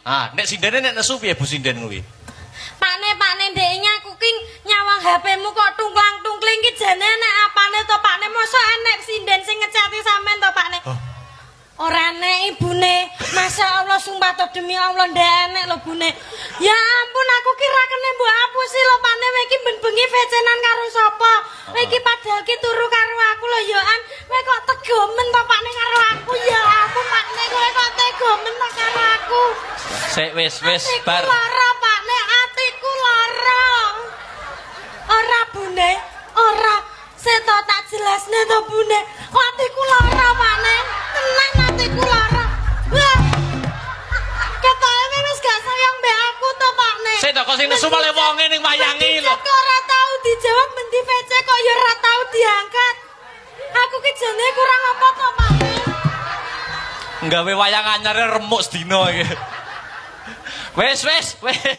Ah, nek sindene nek nesu piye, Bu Sinden kuwi? Pakne, pakne, ndeknya aku ki nyawang HP-mu kok tungklang-tungkling ki jane nek apane to, Pakne? Mosok enek sinden sing ngecati sampean to, Pakne? Oh. Ora enek, ibune. Masya Allah, sumpah to, demi Allah ndek enek lho, Bune. Ya ampun, aku kira kene mbok apusi lho, Pakne. Kowe iki ben bengi VC-nan karo sapa? Kowe iki padahal ki turu karo aku lho ya an. Kowe kok tega men to, Pakne, karo aku? Ya ampun, Pakne, kowe kok tega men to karo aku? Sik, wis wis Atiku bar. lara, Pakne, atiku lara. Ora, Bune, ora. Seto tak jelasne to, Bune. Kok atiku lara, Pakne. Tenan atiku lara. Wah. Ketoke wis gak sayang mbek aku to, Pakne. Sik to, kok sing nesu malah wonge ning wayange lho. Kok ora tau dijawab, men di VC kok ya ora tau diangkat. Aku ki jane kurang apa to, Pakne? Nggawe wayang anyare remuk sedina iki. Wis wis wis.